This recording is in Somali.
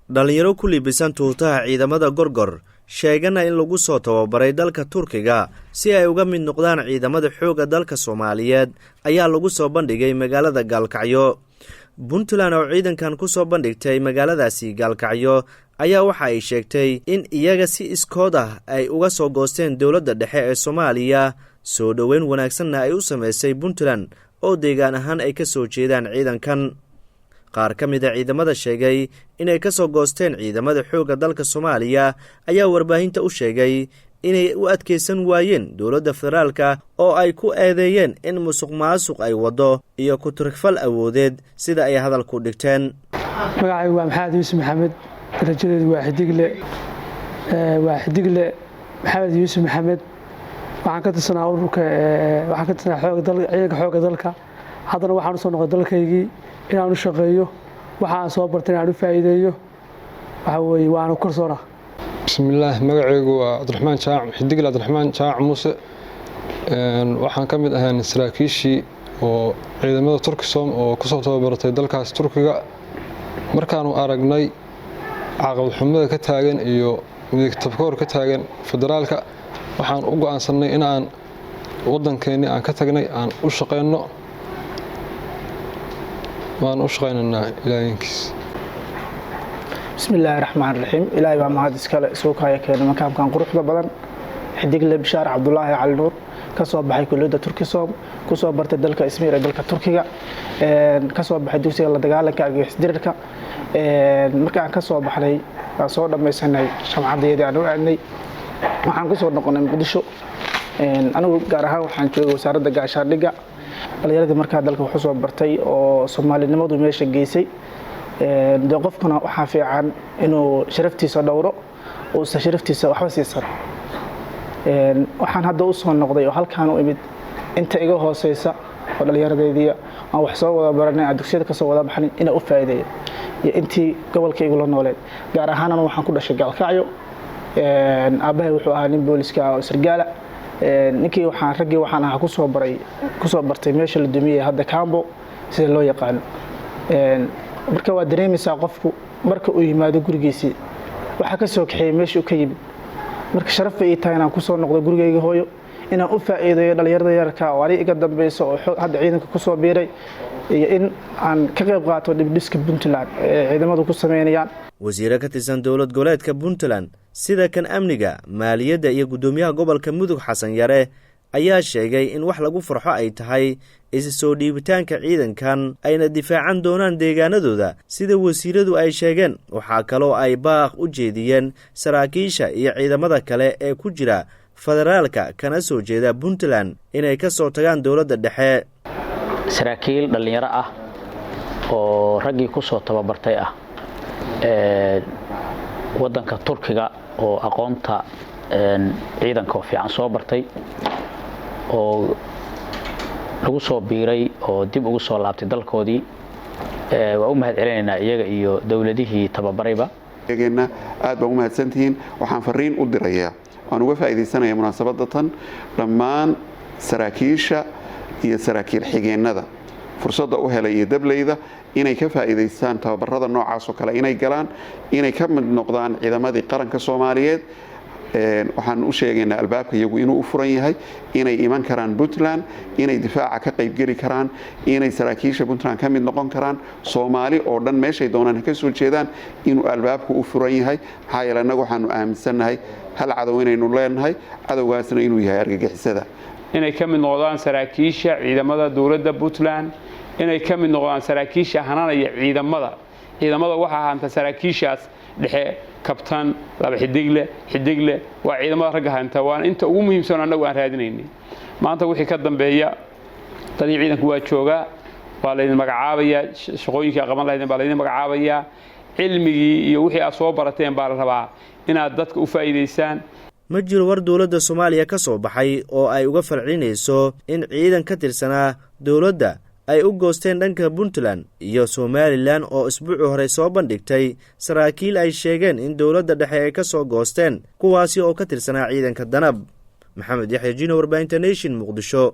Dhalinyaro ku libisan tuutaha ciidamada Gorgor, sheegana in lagu soo tababaray dalka Turkiga si ay uga mid noqdaan ciidamada xoogga dalka Soomaaliyeed, ayaa lagu soo bandhigay magaalada Gaalkacyo. Puntland oo ciidankan ku soo bandhigtay magaaladaasi Gaalkacyo ayaa waxa ay sheegtay in iyaga si iskood ah ay uga soo goosteen dowladda dhexe ee Soomaaliya, soo dhoweyn wanaagsanna ay u sameysay Puntland oo deegaan ahaan ay ka soo jeedaan ciidankan. Qaar ka mid a ciidamada sheegay inay ka soo goosteen ciidamada xoogga dalka Soomaaliya ayaa warbaahinta u sheegay inay u adkeysan waayeen dowladda federaalka oo ay ku eedeeyeen in musuq maasuq ay waddo iyo ku-tirfal awoodeed, sida ay hadalku dhigteen. Magacaygu waa Maxamed Yuusuf Maxamed, darajadeedu waa xidigle, waa xidigle Maxamed Yuusuf Maxamed. Waxaan ka tirsanaa ururka, waxaan ka tirsanaa ciidanka xoogga dalka. Haddana waxaan usoo noqday dalkaygii inaan u shaqeeyo, waxa aan soo bartay inaan u faa'iideeyo. Waxa weeye waanu kalsoonaa. Bismillaah, magacaygu waa Cabdiraxmaan Jaac, xidigle Cabdiraxmaan Jaac Muuse. Waxaan ka mid ahaan saraakiishii oo ciidamada Turkisom oo kusoo tababaratay dalkaas Turkiga. Markaanu aragnay caqabad xumada ka taagan iyo midigtabkoor ka taagan federaalka, waxaan u go'aansanay in aan waddankeennii aan ka tagnay aan u shaqeyno. Waan u shaqaynaynaa ilaahayinkiis. Bismi illaahi raxmaan raxiim. Ilaahay baa mahad iskale isugu kaaya keenay makaamkan quruxda badan. Xidigle Bishaar Cabdulaahi Cali Nuur, ka soo baxay kuliyadda Turkisom, kusoo bartay dalka Ismiir ee dalka Turkiga, ka soo baxay dugsiga la dagaalanka argagixisdirirka. Marka aan ka soo baxnay, aan soo dhammaysanay jamcaddayadii aan u aadnay, waxaan kusoo noqonay Muqdisho. Anigu gaar ahaan waxaan joogay Wasaaradda Gaashaandhigga. Dhalinyaradii markaa dalka waxu soo bartay oo soomaalinimadu meesha geysay, dee qofkuna waxaa fiican inuu sharaftiisa dhowro, uusan sharaftiisa waxba siisan. Waxaan hadda u soo noqday oo halkaan u imid inta iga hooseysa oo dhallinyaradeydii aan wax soo wada baranay, aan dugsiyada kasoo wada baxnay, inaan u faa'iideeyo iyo intii gobolka igula nooleed. Gaar ahaan waxaan ku dhashay Gaalkacyo. Aabbahay wuxuu ahaa nin booliska oo sargaala. Ninkii waxaan raggii waxaan ahaa kusoo baray, kusoo bartay meesha la dumiyey hadda, Cambo sida loo yaqaano. Marka waa dareemaysaa qofku marka uu yimaado gurigiisii waxaa ka soo kaxeeyey meeshii uu ka yimid. Marka sharaf bay ii tahay inaan kusoo noqdo gurigayga hooyo, inaan u faa'iideeyo dhalinyarada yararka oo aniga iga dambeyso oo hadda ciidanka kusoo biiray, iyo in aan ka qayb qaato dibdhiska Puntland ee ciidamadu ku sameynayaan. Wasiire ka tirsan dowlad goboleedka Puntland, sida kan amniga, maaliyadda iyo guddoomiyaha gobolka Mudug Xasan Yare, ayaa sheegay in wax lagu farxo ay tahay isa soo dhiibitaanka ciidankan, ayna difaacan doonaan deegaanadooda, sida wasiiradu ay sheegeen. Waxaa kaloo ay baaq u jeediyeen saraakiisha iyo ciidamada kale ee ku jira federaalka kana soo jeeda Puntland inay ka soo tagaan dowladda dhexe. Saraakiil dhallinyaro ah oo raggii ku soo tababartay ah waddanka Turkiga oo aqoonta ciidanka oo fiican soo bartay oo lagu soo biiray oo dib ugu soo laabtay dalkoodii, waa u mahad celinaynaa iyaga iyo dowladihii tababarayba. Aad baa u mahadsantihiin. Waxaan fariin u dirayaa, waan uga faa'iidaysanaya munaasabadda tan, dhammaan saraakiisha iyo saraakiil xigeennada fursadda u helay iyo dableyda inay ka faa'iidaystaan tababarada noocaas oo kale, inay galaan, inay ka mid noqdaan ciidamadii qaranka Soomaaliyeed. Waxaan u sheegaynaa albaabka iyagu inuu u furan yahay, inay iman karaan Puntland, inay difaaca ka qaybgeli karaan, inay saraakiisha Puntland ka mid noqon karaan. Soomaali oo dhan meeshay doonaan ha ka soo jeedaan, inuu albaabku u furan yahay. Maxaa yeele, annagu waxaanu aaminsannahay hal cadow inaynu leenahay, cadowgaasna inuu yahay argagixisada. Inay ka mid noqdaan saraakiisha ciidamada dowladda Puntland, inay ka mid noqdaan saraakiisha hananaya ciidamada. Ciidamada waxaa hanta saraakiishaas dhexe, kabtan, laba xidigle, xidigle, waa ciidamada ragga hanta, waana inta ugu muhiimsan annagu aan raadinaynay. Maanta wixii ka dambeeya, tadii ciidanku waa joogaa, waa laydin magacaabayaa, shaqooyinkii aad qaban lahaydeen baa laydin magacaabayaa. Cilmigii iyo wixii aad soo barateen baa la rabaa inaad dadka u faa'iidaysaan. Ma jiro war dowladda Soomaaliya ka soo baxay oo ay uga falcelinayso in ciidan ka tirsanaa dowladda ay u goosteen dhanka Puntland, iyo Somalilan oo isbuucii hore soo bandhigtay saraakiil ay sheegeen in dowladda dhexe ay ka soo goosteen, kuwaasi oo ka tirsanaa ciidanka Danab. Maxamed Yaxya Jino, warbaahinta Nation, Muqdisho.